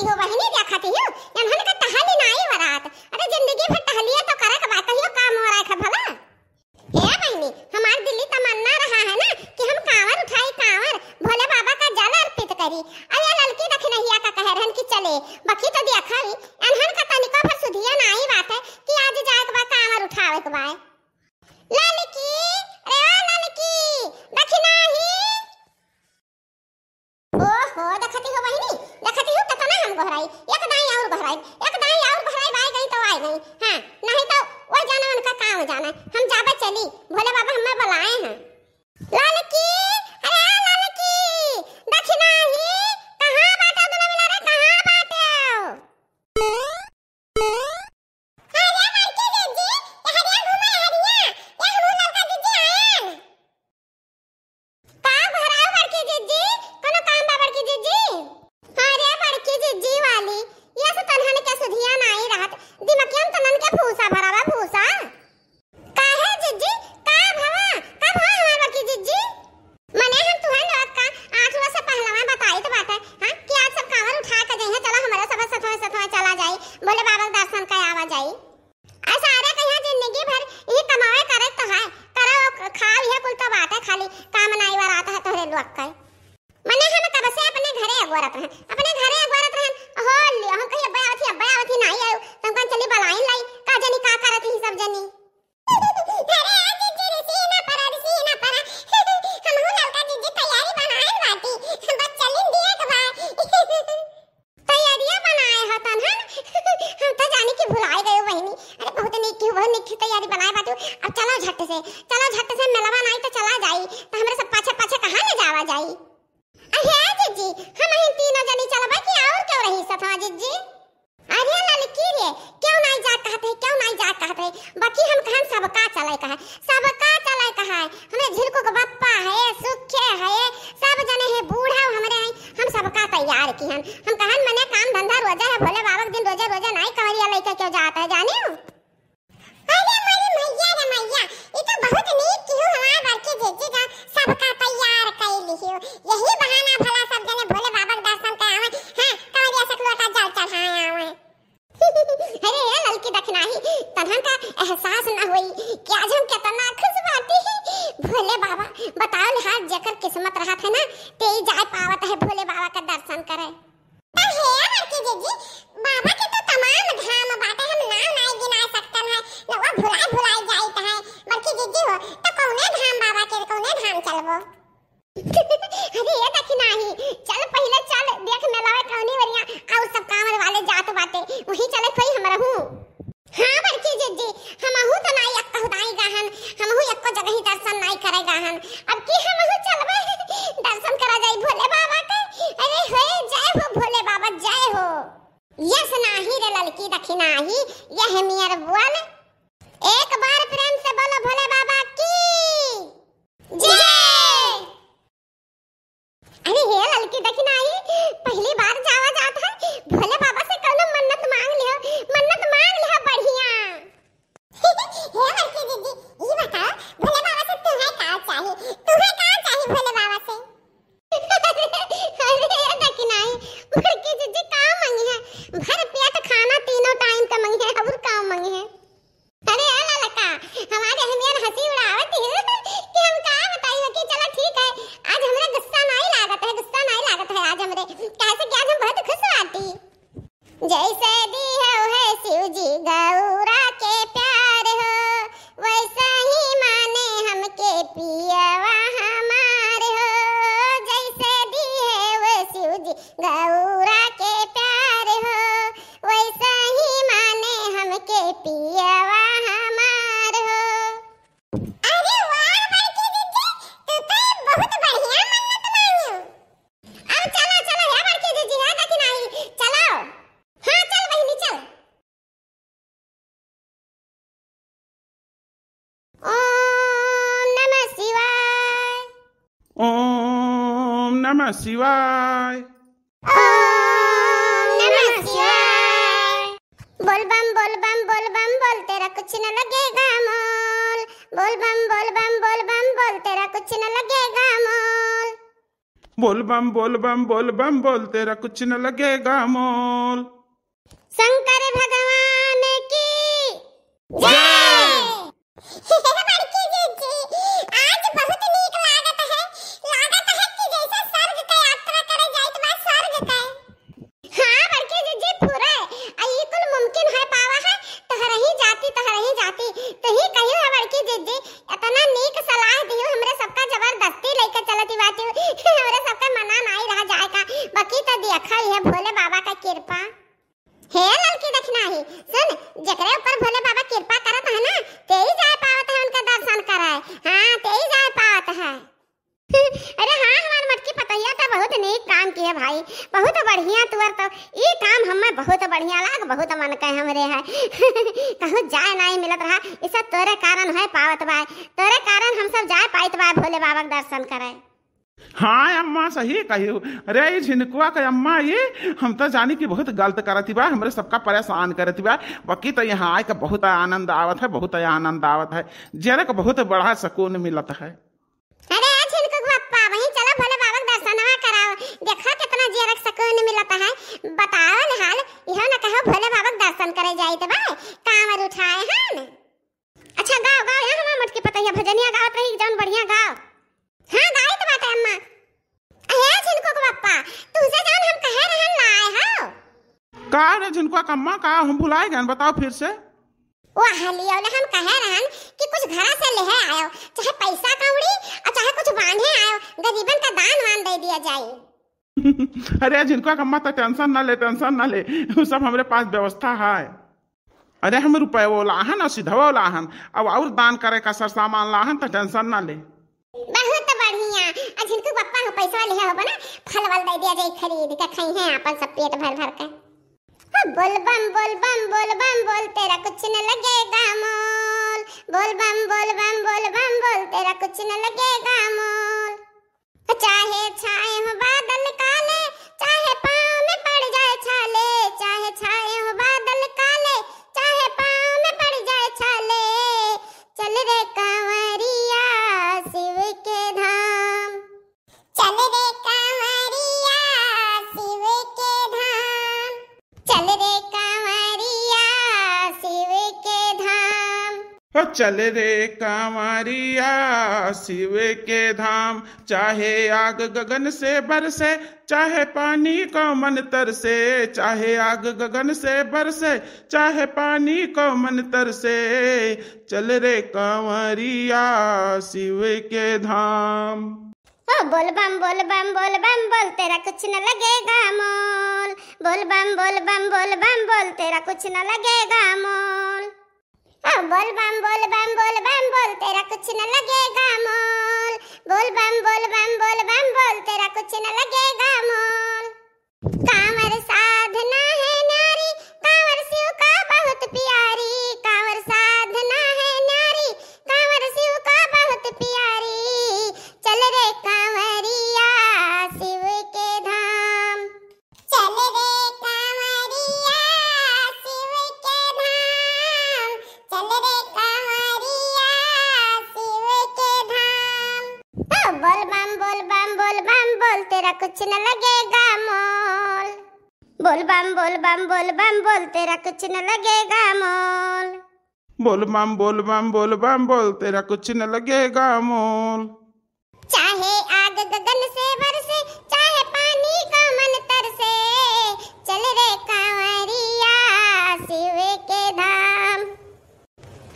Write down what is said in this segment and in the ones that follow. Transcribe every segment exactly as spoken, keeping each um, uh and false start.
हो बहिनी, देखत हियो, एनहन का टहली नाई बरात। अरे, जिंदगी भर टहलिए तो करे के बा, कहियो काम हो रहा है भला? हे बहिनी, हमार दिली तमन्ना रहा है ना कि हम कांवर उठाई, कांवर, भोले बाबा का जल अर्पित करी। अरे, ललकी दखिनहिया का कहे रहन कि चले, बकी तो देखा ही, एनहन का तनिको भर सुधिया नाई बात है कि आज जाए के बा, कांवर उठावे के बा। ललकी, अरे ओ ललकी, दखिनही। ओहो, देखती हो बहिनी, देखती हो कितना हम गोहराई, एक दाई और गोहराई, एक दाई और गोहराई, आए गई तो आए गई। हाँ, नहीं तो वो जाना उनका काम जाना। हम जाबे चली, भोले बाबा हमें बुलाए हैं। ललकी, अरे ललकी, दखिनही, कहाँ बाटे दुनो मिला रे, कहाँ बाटे? अरे बड़की जिज्जी, ए हरिया घूमे हरिया, ए हमहू ललका जिज्जी आयन। का घराव बड़की जिज्जी, कोनो काम बा बड़की जिज्जी? अरे बड़की जिज्जी वाली, ये से तनहन के सुधिया नाई रहत, दिमकियन तनन के फूसा भरावा फूसा। काहे जिज्जी, का भवा, का भवा हमार बड़की जिज्जी? मने हम तुहन लोग का आठ रोज से पहलवा बताइत बाटे, हाँ, कि आज सब कांवर उठा के जइहे, चलो हमरे सब सथवा सथवा चला जाई, भोले बाबा के दर्शन के आवा जाई। ऐसा अरे कहिया जिंदगी भर यही कमावे करे तो है, करो खाओ, यह कुल तो बाटे, खाली काम नाई बरात है तोहरे लोग के। मने हम कब से अपने घरे अगोरत रहन, अपने घरे अगोरत रहन, हो लियो, हम कही अब्बा आवत ही, अब्बा आवत ही, नाई आयो, तो हम कहन चली बलाइन लाई, का जनी का करत ही सब जनी। अरे आ जिज्जी, रिसी ना परा, रिसी ना परा। हमहू ललका जिज्जी तैयारी बनाए बाटी, बस चलिन दिए के बा। तैयारिया बनाए हो तनहन? हम तो जानी कि भुलाए गए बहिनी। अरे बहुत नीक की, बहुत नीक की तैयारी बनाए बाटू। अब चलो झट से, चलो झट से, मेलवा नाई तो चला जाई, तो हमरे सब पाछे पाछे कहाँ ले जावा जाई? अहे जिज्जी, हम ही तीनों जनी चलबे कि और क्यों रही सथवा जिज्जी? अरे ललकी रे, क्यों नाई जा कहत है, क्यों नाई जा कहत है? बाकी हम कहन सबका चले कहे, सबका चले कहे। हमरे झिलकू के बप्पा है, सुखे है, सब जने हैं, बूढ़ा हमरे हैं, हम सबका तैयार किहन। हम कहन मने काम धंधा रोजा है, भोले बाबा के दिन रोजा, रोजा नाई कंवरिया लइके क्यों जात है, जानियो? अरे मोरी मैया रे मैया, ई तो बहुत नीक किहू हमार बड़की जिज्जी का सबका तैयार कई लिहियो। यही बहाना भला सब जने भोले बाबा के दर्शन करावे। हाँ, कंवरिया सब लोटा जल चढ़ाए आवे। अरे ए ललकी दखिनाही, तन्हन का एहसास न होई कि आज हम कितना खुश बाटी। भोले बाबा, बताओ ले हाथ जेकर किस्मत रहत है ना, ते ही जाए पावत है भोले बाबा का दर्शन करे। त हे बड़की जिज्जी, बाबा के तो तमाम धाम बाटे, हम नाम नाई गिनाए सकतन है, नौवा भुलाए भुलाए जाइत है। बड़की जिज्जी हो, त कौने धाम बाबा के, कौने धाम चलबो? अरे ये दखिनाही, चल पहिले चल, देख मेलावे कौनी वरिया, और सब कांवर वाले जात बाटे, वहीं चले खोई हम रहूं। हाँ बड़की जिज्जी, हमहू तो नाई एक्को दाई गाहन, हमहू एक्को जगह ही दर्शन नाई करे गाहन। अब की हमहू चलबे दर्शन करा जाई भोले बाबा के। अरे होए जय हो भोले बाबा, जय हो। यस नाही रे ललकी दखिनाही, यह मियर बोल। एक बार प्रेम से बोलो भोले बाबा की जय। अरे हे ललकी दखिनाही, पहली बार जावा जात है, भोले बाबा से कौनो मन्नत मांग लियो, मन्नत मांग लियो बढ़िया। हे बड़की जिज्जी, ई बताओ, भोले बाबा से तुम्हें का चाही? तुम्हें का चाही भोले बाबा से? अरे दखिनाही, बड़की जिज्जी का मांगी है? भर पेट खाना तीनों टाइम का मांगी है, और का मांगी है? अरे ए ललका, हमारे हमियन हंसी उड़ावत ही कि हम का बताई हो कि चलो ठीक है, आज हमरे गुस्सा नाई लागत है, गुस्सा नाई लागत है आज हमरे, कैसे कि आज हम बहुत खुश बाटी। जैसे दिहौ है शिव जी गौरा के प्यार हो, वैसे ही माने हमके पियवा हमार हो। जैसे दिहौ शिव जी गौरा के प्यार हो, वैसे ही माने हमके पियवा हमार हो। अरे वाह बड़की जिज्जी, तू तो बहुत बढ़िया मन्नत मांगी। अब चलो, चलो, हे बड़की जिज्जी, हे दखिनाही, चलो। हाँ, चल बहिनी, चल। ओम नमः शिवाय। ओम नमः शिवाय। ओम नमः शिवाय। बोल बम, बोल बम, बोल बम, बोल तेरा कुछ न लगेगा मोल। बोल बम, बोल बम, बोल बम, बोल तेरा कुछ न लगेगा मोल। बोल बम बोल बम बोल बम बोल, तेरा कुछ न लगेगा मोल। शंकर भगवान की जय। बड़की जीजी, आज बहुत नीक लागत है। लागत है कि जैसे स्वर्ग के यात्रा करे जाइत बा, स्वर्ग के। हाँ बड़की जीजी, पूरा। आ ई कुल मुमकिन है पावा है, तोहरही जाति, तोहरही जाति। तू ही कहियो है बड़की जीजी, इतना नीक सलाह दियो, हमरे सबका जबरदस्ती लेके चलत बाटियो, हमरे सबका मना नाई रहा जाए का। बाकी तो देखा ही है भोले बाबा का कृपा। हे ललकी दखिनाही, सुन, जेकरे ऊपर भोले बाबा कृपा करत है ना, तेही जाए पावत है उनके दर्शन करे। हाँ, तेही जाए पावत है। अरे हाँ, हमार मटकी पतोहिया तो बहुत नीक काम किहे भाई, बहुत बढ़िया। तुअर तो ई काम हमें बहुत बढ़िया लाग, बहुत मन के हमरे है। कहूँ जाए नाई मिलत रहा, ई सब तोरे कारण है पावत बाय, तोरे कारण हम सब जाए पाइत बाय भोले बाबा के दर्शन करे। हाँ अम्मा, सही कहियो। अरे ई झिनकुआ के अम्मा, ये हम तो जानी कि बहुत गलत करत बा, हमरे सबका परेशान करत बा। बाकी तो यहाँ आए के बहुत आनंद आवत है, बहुत आनंद आवत है। जेरे के बहुत बड़ा सुकून मिलत है। अरे ए झिनकू के पप्पा, वहीं चलो भोले बाबा के दर्शनवा कराओ, देखो कितना जियरा के सुकून मिलत है। बताओ न हाल, इहो न कहो भोले बाबा के दर्शन करे जाइत बा, कांवर उठाए हन। अच्छा गाओ, गाओ, यहाँ हमार मटकी पतोहिया भजनिया गावत रही, जौन बढ़िया गाओ। हाँ गाइत बाटे अम्मा। अहे झिनकू के पप्पा, तुझसे जौन हम कहे रहन लाए हो। का रे झिनकुआ के अम्मा, का हम भुलाए गए, बताओ फिर से। वाह लियो ले, हम कहे रहन कि कुछ घरा से लेहे आयो, चाहे पैसा कौड़ी और चाहे कुछ बांधे आयो, गरीबन का दान वान दे दिया जाए। अरे झिनकुआ के अम्मा, तो टेंशन ना ले, टेंशन ना ले, वो सब हमरे पास व्यवस्था है। अरे हम रुपये वो लाहन और सिधवा लाहन, अब और दान करे का सरसामान लाहन, तो टेंशन ना ले। बहुत बढ़िया। आ झिनकू पप्पा हो पैसा लिहे हो बना, फल वल दे दिया जाए खरीद के, खाई हैं अपन सब पेट भर भर के। हाँ, बोल बम बोल बम बोल बम बोल, तेरा कुछ न लगेगा मोल। बोल बम बोल बम बोल बम बोल, तेरा कुछ न लगेगा मोल। चाहे छाए हो बादल काले, चाहे पाँव में पड़ जाए छाले, चाहे छाए हो बादल काले, चाहे पाँव में पड़ जाए छाले, चल रे कांवरिया शिव के धाम। चल रे कांवरिया शिव के धाम। चल रे कांवरिया शिव के धाम। ओ चल रे कांवरिया शिव के धाम, चाहे आग गगन से बरसे, चाहे पानी कमन तरसे, चाहे आग गगन से बरसे, चाहे पानी कमन तरसे, चल रे कांवरिया शिव के धाम। ओ बोल बम बोल बम बोल बम बोल, तेरा कुछ न लगेगा मोल। बोल बम बोल बम बोल बम बोल, तेरा कुछ न लगेगा मोल। ओ बोल बम बोल बम बोल बम बोल, तेरा कुछ न लगेगा मोल। बोल बम बोल बम बोल बम बोल, तेरा कुछ न लगेगा मोल। कांवर साधना है न्यारी, कांवर शिव का बहुत प्यारी। कांवर साधना है न्यारी, कांवर शिव का बहुत प्यारी। चल रे कांवरिया शिव के धाम। चल रे कांवरिया शिव के धाम। चल रे कांवरिया शिव के धाम। ओ बोल बम बोल बम बोल बम बोल, तेरा कुछ न लगेगा मोल। बोल बम बोल बम बोल बम बोल, तेरा कुछ न लगेगा मोल। बोल बम बोल बम बोल बम बोल, तेरा कुछ न लगेगा मोल। चाहे आग गगन से बरसे, चाहे पानी कमन तरसे, चल रे कांवरिया शिव के धाम।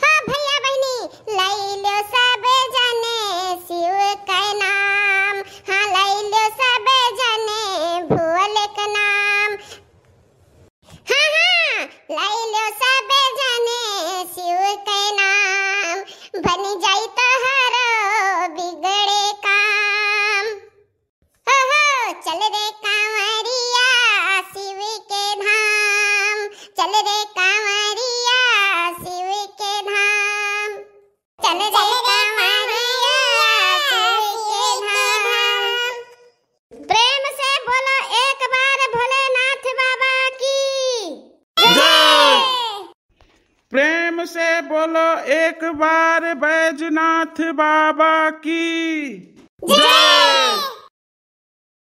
हाँ भैया बहिनी, लई ल्यो सब जने शिव के नाम। हाँ, लई ल्यो सब जने भोले के नाम। हाँ, हाँ, लई ल्यो सब जने शिव के नाम। बन जाई तोहरो बिगड़े काम। ओहो, चल रे कांवरिया शिव के धाम, चल रे कांवरिया शिव के धाम, चल रे कांवरिया शिव के धाम। प्रेम से बोलो एक बार भोलेनाथ बाबा की जय। प्रेम से बोलो एक बार बैजनाथ बाबा की जय।